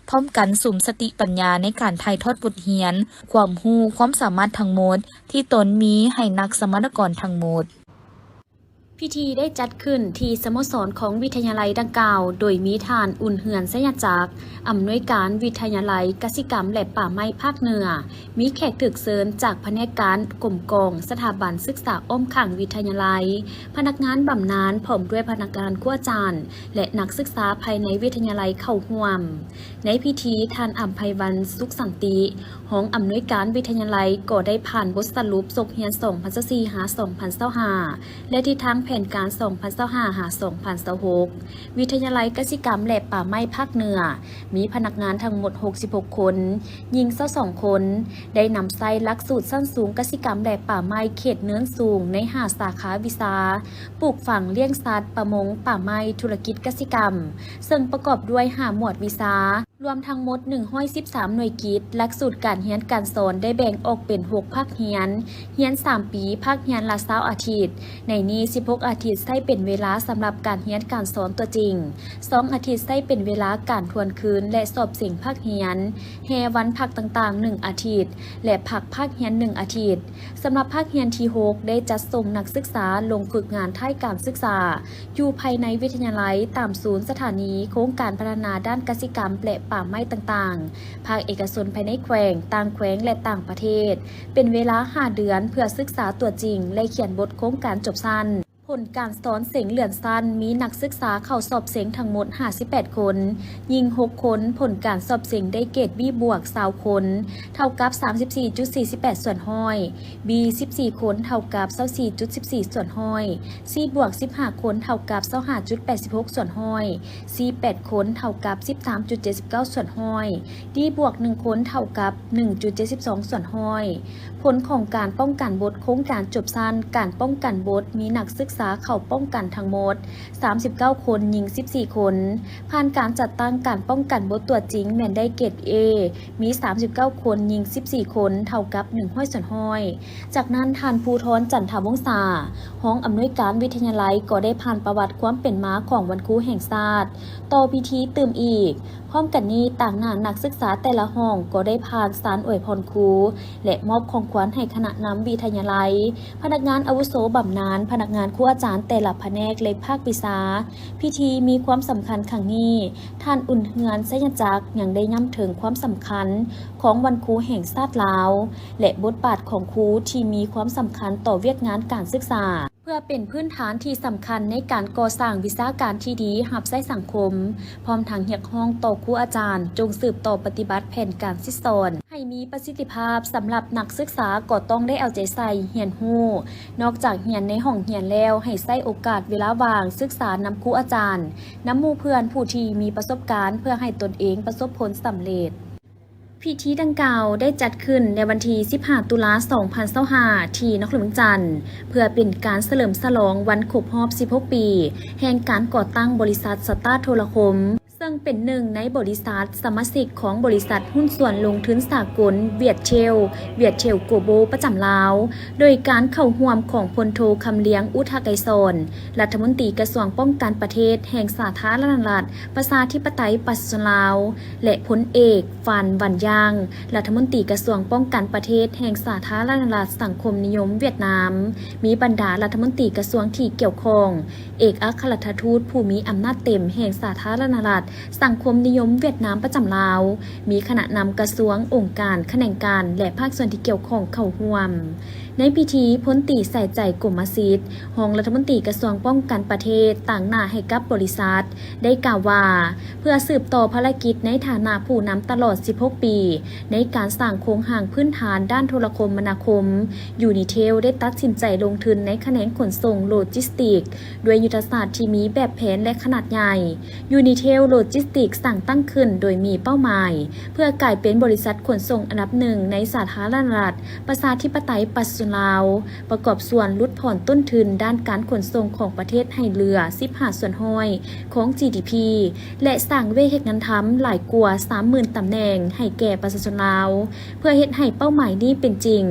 ພ້ອມກັນສຸມສະຕິປັນຍາໃນການຖ່າຍທອດບົດຮຽນ, ຄວາມຮູ້, ຄວາມສາມາດທັງໝົດທີ່ຕົນມີໃຫ້ນັກສຳມະນາກອນທັງໝົດ. ພິທີໄດ້ຈັດຂຶ້ນທີ່ສະໂມສອນຂອງວິທະຍາໄລດັ່ງກ່າວ, ໂດຍມີທ່ານ ອຸ່ນເຮືອນ ໄຊຍະຈັກ, ອຳນວຍການວິທະຍາໄລກະສິກຳ ແລະ ປ່າໄມ້ພາກເໜືອ, ມີແຂກຖືກເຊີນຈາກພະແນກການກົມກອງ, ສະຖາບັນສຶກສາອ້ອມຂ້າງວິທະຍາໄລ, ພະນັກງານບຳນານ ພ້ອມດ້ວຍພະນັກງານຄູອາຈານ ແລະ ນັກສຶກສາພາຍໃນວິທະຍາໄລເຂົ້າຮ່ວມ. ໃນພິທີ, ທ່ານ ອຳໄພວັນ ສຸກສັນຕິ, ຮອງອຳນວຍການວິທະຍາໄລ ກໍໄດ້ຜ່ານບົດສະຫຼຸບສົກຮຽນສອງພັນຊາວສີ່ ຫາ ສອງພັນຊາວຫ້າ ແລະ ທິດທາງແຜນການສອງພັນຊາວຫ້າ ຫາ ສອງພັນຊາວຫົກ. ວິທະຍາໄລກະສິກຳ ແລະ ປ່າໄມ້ພາກເໜືອ ມີພະນັກງານທັງໝົດຫົກສິບຫົກຄົນ, ຍິງຊາວສອງຄົນ, ໄດ້ນຳໃຊ້ຫຼັກສູດຊັ້ນສູງກະສິກຳ ແລະ ປ່າໄມ້ເຂດເນີນສູງໃນຫ້າສາຂາວິຊາ ປູກຝັງ, ລ້ຽງສັດ, ປະມົງ, ປ່າໄມ້, ທຸລະກິດກະສິກຳ, ເຊິ່ງປະກອບດ້ວຍຫ້າໝວດວິຊາ, ລວມທັງໝົດໜຶ່ງຮ້ອຍສິບສາມໜ່ວຍກິດ. ຫຼັກສູດການຮຽນການສອນໄດ້ແບ່ງອອກເປັນຫົກພາກຮຽນ, ຮຽນສາມປີ, ພາກຮຽນລະຊາວອາທິດ. ໃນນີ້ ສິບຫົກອາທິດໃຊ້ເປັນເວລາສຳລັບການຮຽນການສອນຕົວຈິງ, ສອງອາທິດໃຊ້ເປັນເວລາການທວນຄືນ ແລະ ສອບເສັງພາກຮຽນ, ແຮ່ວັນພັກຕ່າງໆໜຶ່ງອາທິດ ແລະ ພັກພາກຮຽນໜຶ່ງອາທິດ. ສຳລັບພາກຮຽນທີຫົກ ໄດ້ຈັດສົ່ງນັກສຶກສາລົງຝຶກງານທ້າຍການສຶກສາ ຢູ່ພາຍໃນວິທະຍາໄລຕາມສູນສະຖານີໂຄງການພັດທະນາດ້ານກະສິກຳ ແລະ ປ່າໄມ້ຕ່າງໆ, ພາກເອກະຊົນພາຍໃນແຂວງ, ຕ່າງແຂວງ ແລະ ຕ່າງປະເທດ ເປັນເວລາຫ້າເດືອນ ເພື່ອສຶກສາຕົວຈິງ ແລະ ຂຽນບົດໂຄງການຈົບຊັ້ນ. ຜົນການສອນເສັງເລື່ອນຊັ້ນ ມີນັກສຶກສາເຂົ້າສອບເສັງທັງໝົດຫ້າສິບແປດຄົນ, ຍິງຫົກຄົນ, ຜົນການສອບເສັງໄດ້ເກຣດ B ບວກ ຊາວຄົນ, ເທົ່າກັບສາມສິບສີ່ຈຸດສີ່ສິບແປດສ່ວນຮ້ອຍ, B ສິບສີ່ຄົນ ເທົ່າກັບຊາວສີ່ຈຸດສິບສີ່ສ່ວນຮ້ອຍ, C ບວກ ສິບຫ້າຄົນ ເທົ່າກັບຊາວຫ້າຈຸດແປດສິບຫົກສ່ວນຮ້ອຍ, C ແປດຄົນ ເທົ່າກັບສິບສາມຈຸດເຈັດສິບເກົ້າສ່ວນຮ້ອຍ, D ບວກ ໜຶ່ງຄົນ ເທົ່າກັບໜຶ່ງຈຸດເຈັດສິບສອງສ່ວນຮ້ອຍ. ຜົນຂອງການປ້ອງກັນບົດໂຄງການຈົບຊັ້ນ, ການປ້ອງກັນບົດ ມີນັກສຶກສາເຂົ້າປ້ອງກັນທັງໝົດສາມສິບເກົ້າຄົນ, ຍິງສິບສີ່ຄົນ. ຜ່ານການຈັດຕັ້ງການປ້ອງກັນບົດຕົວຈິງ ແມ່ນໄດ້ເກຣດ A ມີສາມສິບເກົ້າຄົນ, ຍິງສິບສີ່ຄົນ, ເທົ່າກັບໜຶ່ງຮ້ອຍສ່ວນຮ້ອຍ. ຈາກນັ້ນ, ທ່ານ ພູທອນ ຈັນທະວົງສາ, ຮອງອຳນວຍການວິທະຍາໄລ ກໍໄດ້ຜ່ານປະຫວັດຄວາມເປັນມາຂອງວັນຄູແຫ່ງຊາດ ຕໍ່ພິທີຕື່ມອີກ. ພ້ອມກັນນີ້, ຕາງໜ້ານັກສຶກສາແຕ່ລະຫ້ອງກໍໄດ້ຜ່ານສານອວຍພອນຄູ ແລະ ມອບຂອງຂວັນໃຫ້ຄະນະນຳວິທະຍາໄລ, ພະນັກງານອາວຸໂສບຳນານ, ພະນັກງານຄູອາຈານແຕ່ລະພະແນກ ແລະ ພາກວິຊາ. ພິທີມີຄວາມສຳຄັນຄັ້ງນີ້, ທ່ານ ອຸ່ນເຮືອນ ໄຊຍະຈັກ ຍັງໄດ້ຢ້ຳເຖິງຄວາມສຳຄັນຂອງວັນຄູແຫ່ງຊາດລາວ ແລະ ບົດບາດຂອງຄູທີ່ມີຄວາມສຳຄັນຕໍ່ວຽກງານການສຶກສາ. ເພື່ອເປັນພື້ນຖານທີ່ສຳຄັນໃນການກໍ່ສ້າງວິຊາການທີ່ດີຮັບໃຊ້ສັງຄົມ, ພ້ອມທັງຮຽກຮ້ອງຕໍ່ຄູອາຈານຈົ່ງສືບຕໍ່ປະຕິບັດແຜນການສິດສອນໃຫ້ມີປະສິດທິພາບ. ສຳລັບນັກສຶກສາກໍຕ້ອງໄດ້ເອົາໃຈໃສ່ຮຽນຮູ້, ນອກຈາກຮຽນໃນຫ້ອງຮຽນແລ້ວ, ໃຫ້ໃຊ້ໂອກາດເວລາວ່າງສຶກສານຳຄູອາຈານ, ນຳໝູ່ເພື່ອນຜູ້ທີ່ມີປະສົບການ ເພື່ອໃຫ້ຕົນເອງປະສົບຜົນສຳເລັດ. ພິທີດັ່ງກ່າວໄດ້ຈັດຂຶ້ນໃນວັນທີສິບຫ້າ ຕຸລາ ສອງພັນຊາວຫ້າ ທີ່ນະຄອນຫຼວງວຽງຈັນ ເພື່ອເປັນການສະເຫຼີມສະຫຼອງວັນຄົບຮອບສິບຫົກປີ ແຫ່ງການກໍ່ຕັ້ງບໍລິສັດສະຕາໂທລະຄົມ, ເຊິ່ງເປັນໜຶ່ງໃນບໍລິສັດສະມາຊິກຂອງບໍລິສັດຫຸ້ນສ່ວນລົງທຶນສາກົນ Viettel, Viettel Global ປະຈຳລາວ, ໂດຍການເຂົ້າຮ່ວມຂອງພົນໂທ ຄຳລຽງ ອຸທະໄກສອນ, ລັດຖະມົນຕີກະຊວງປ້ອງກັນປະເທດແຫ່ງສາທາລະນະລັດ ປະຊາທິປະໄຕປະຊາຊົນລາວ ແລະ ພົນເອກ ຟານ ວັນຢາງ, ລັດຖະມົນຕີກະຊວງປ້ອງກັນປະເທດແຫ່ງສາທາລະນະລັດສັງຄົມນິຍົມຫວຽດນາມ, ມີບັນດາລັດຖະມົນຕີກະຊວງທີ່ກ່ຽວຂ້ອງ, ເອກອັກຄະລັດຖະທູດຜູ້ມີອຳນາດເຕັມແຫ່ງສາທາລະນະລັດສັງຄົມນິຍົມຫວຽດນາມປະຈຳລາວ, ມີຄະນະນຳກະຊວງ, ອົງການ, ຂະແໜງການ ແລະ ພາກສ່ວນທີ່ກ່ຽວຂ້ອງເຂົ້າຮ່ວມ. ໃນພິທີ, ພົນຕີ ແສນໄຈ ກົມມະສິດ ຮອງລັດຖະມົນຕີກະຊວງປ້ອງກັນປະເທດ ຕາງໜ້າໃຫ້ກັບບໍລິສັດ ໄດ້ກ່າວວ່າ ເພື່ອສືບຕໍ່ພາລະກິດໃນຖານະຜູ້ນຳຕະຫຼອດສິບຫົກປີ ໃນການສ້າງໂຄງຮ່າງພື້ນຖານດ້ານໂທລະຄົມມະນາຄົມ, ຢູນີເທວ ໄດ້ຕັດສິນໃຈລົງທຶນໃນຂະແໜງຂົນສົ່ງໂລຈິສຕິກ ດ້ວຍຍຸດທະສາດທີ່ມີແບບແຜນ ແລະ ຂະໜາດໃຫຍ່. ຢູນີເທວ ໂລຈິສຕິກ ສ້າງຕັ້ງຂຶ້ນໂດຍມີເປົ້າໝາຍ ເພື່ອກາຍເປັນບໍລິສັດຂົນສົ່ງອັນດັບໜຶ່ງໃນສາທາລະນະລັດ ປະຊາທິປະໄຕປະຊາຊົນລາວ, ປະກອບສ່ວນຫຼຸດຜ່ອນຕົ້ນທຶນດ້ານການຂົນສົ່ງຂອງປະເທດໃຫ້ເຫຼືອສິບຫ້າສ່ວນຮ້ອຍຂອງຈີດີພີ ແລະ ສ້າງວຽກເຮັດງານທຳຫຼາຍກວ່າສາມໝື່ນຕຳແໜ່ງໃຫ້ແກ່ປະຊາຊົນລາວ. ເພື່ອເຮັດໃຫ້ເປົ້າໝາຍນີ້ເປັນຈິງ,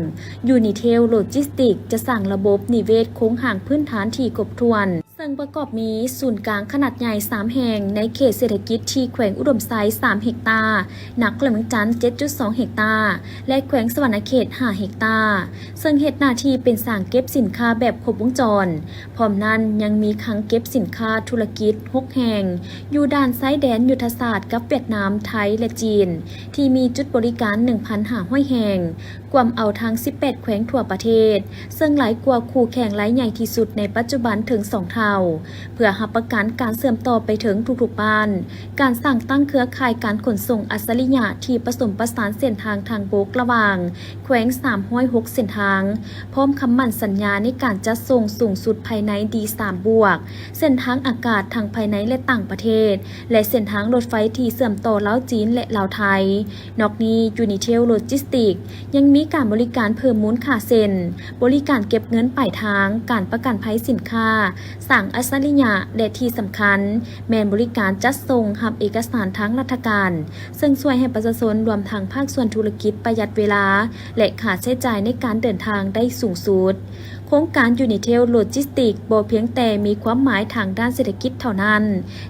ຢູນີເທວ ໂລຈິສຕິກ ຈະສ້າງລະບົບນິເວດໂຄງຮ່າງພື້ນຖານທີ່ຄົບຖ້ວນ, ເຊິ່ງປະກອບມີສູນກາງຂະໜາດໃຫຍ່ສາມແຫ່ງໃນເຂດເສດຖະກິດທີ່ແຂວງອຸດົມໄຊສາມເຮັກຕາ, ນະຄອນຫຼວງວຽງຈັນເຈັດຈຸດສອງເຮັກຕາ ແລະ ແຂວງສະຫວັນນະເຂດຫ້າເຮັກຕາ, ເຊິ່ງເຮັດໜ້າທີ່ເປັນສາງເກັບສິນຄ້າແບບຄົບວົງຈອນ. ພ້ອມນັ້ນຍັງມີຄັງເກັບສິນຄ້າທຸລະກິດຫົກແຫ່ງ ຢູ່ດ່ານຊາຍແດນຍຸດທະສາດກັບຫວຽດນາມ, ໄທ ແລະ ຈີນ ທີ່ມີຈຸດບໍລິການໜຶ່ງພັນຫ້າຮ້ອຍແຫ່ງ, ກວມເອົາທັງສິບແປດແຂວງທົ່ວປະເທດ, ເຊິ່ງຫຼາຍກວ່າຄູ່ແຂ່ງລາຍໃຫຍ່ທີ່ສຸດໃນປັດຈຸບັນເຖິງສອງເທົ່າ, ເພື່ອຮັບປະກັນການເຊື່ອມຕໍ່ໄປເຖິງທຸກໆບ້ານ, ການສ້າງຕັ້ງເຄືອຂ່າຍການຂົນສົ່ງອັດສະລິຍະທີ່ປະສົມປະສານເສັ້ນທາງທາງບົກລະຫວ່າງແຂວງສາມຮ້ອຍຫົກເສັ້ນທາງ, ພ້ອມຄຳໝັ້ນສັນຍາໃນການຈັດສົ່ງສູງສຸດພາຍໃນ ດີສາມບວກ, ເສັ້ນທາງອາກາດທັງພາຍໃນ ແລະ ຕ່າງປະເທດ ແລະ ເສັ້ນທາງລົດໄຟທີ່ເຊື່ອມຕໍ່ລາວຈີນ ແລະ ລາວໄທ. ນອກນີ້, ຢູນີເທວ ໂລຈິສຕິກ ຍັງມີການບໍລິການເພີ່ມມູນຄ່າເຊັ່ນ ບໍລິການເກັບເງິນປາຍທາງ, ການປະກັນໄພສິນຄ້າ, ສ້າງອັດສະລິຍະ ແລະ ທີ່ສຳຄັນ ແມ່ນບໍລິການຈັດສົ່ງຮັບເອກະສານທາງລັດຖະການ, ເຊິ່ງຊ່ວຍໃຫ້ປະຊາຊົນລວມທັງພາກສ່ວນທຸລະກິດປະຢັດເວລາ ແລະ ຄ່າໃຊ້ຈ່າຍໃນການເດີນທາງໄດ້ສູງສຸດ. ໂຄງການຢູນີເທວ ໂລຈິສຕິກ ບໍ່ພຽງແຕ່ມີຄວາມໝາຍທາງດ້ານເສດຖະກິດເທົ່ານັ້ນ,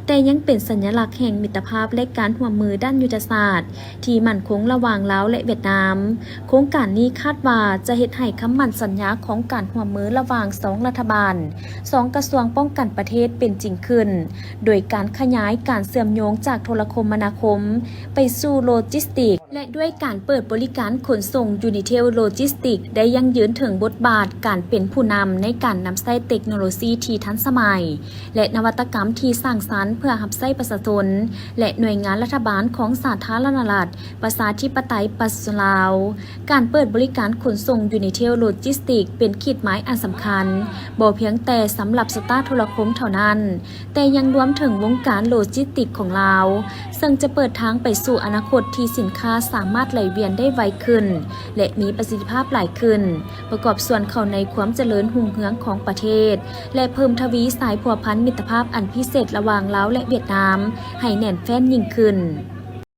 ແຕ່ຍັງເປັນສັນຍະລັກແຫ່ງມິດຕະພາບ ແລະ ການຮ່ວມມືດ້ານຍຸດທະສາດທີ່ໝັ້ນຄົງລະຫວ່າງລາວ ແລະ ຫວຽດນາມ. ໂຄງການນີ້ຄາດວ່າຈະເຮັດໃຫ້ຄຳໝັ້ນສັນຍາຂອງການຮ່ວມມືລະຫວ່າງສອງລັດຖະບານ, ສອງກະຊວງປ້ອງກັນປະເທດເປັນຈິງຂຶ້ນ, ໂດຍການຂະຫຍາຍການເຊື່ອມໂຍງຈາກໂທລະຄົມມະນາຄົມໄປສູ່ໂລຈິສຕິກ ແລະ ດ້ວຍການເປີດບໍລິການຂົນສົ່ງ ຢູນີເທວ ໂລຈິສຕິກ ໄດ້ຢັ້ງຢືນເຖິງບົດບາດການເປັນຜູ້ນຳໃນການນຳໃຊ້ເຕັກໂນໂລຊີທີ່ທັນສະໄໝ ແລະ ນະວັດຕະກຳທີ່ສ້າງສັນ ເພື່ອຮັບໃຊ້ປະຊາຊົນ ແລະ ໜ່ວຍງານລັດຖະບານຂອງສາທາລະນະລັດ ປະຊາທິປະໄຕປະຊາຊົນລາວ. ການເປີດບໍລິການຂົນສົ່ງ ຢູນີເທວ ໂລຈິສຕິກ ເປັນຂີດໝາຍອັນສຳຄັນ ບໍ່ພຽງແຕ່ສຳລັບສະຕາໂທລະຄົມເທົ່ານັ້ນ, ແຕ່ຍັງລວມເຖິງວົງການໂລຈິສຕິກຂອງລາວ, ເຊິ່ງຈະເປີດທາງໄປສູ່ອະນາຄົດທີ່ສິນຄ້າສາມາດໄຫຼວຽນໄດ້ໄວຂຶ້ນ ແລະ ມີປະສິດທິພາບຫຼາຍຂຶ້ນ, ປະກອບສ່ວນເຂົ້າໃນຄວາມຈະເລີນຮຸ່ງເຮືອງຂອງປະເທດ ແລະ ເພີ່ມທະວີສາຍພົວພັນມິດຕະພາບອັນພິເສດລະຫວ່າງລາວ ແລະ ຫວຽດນາມໃຫ້ແໜ້ນແຟ້ນຍິ່ງຂຶ້ນ.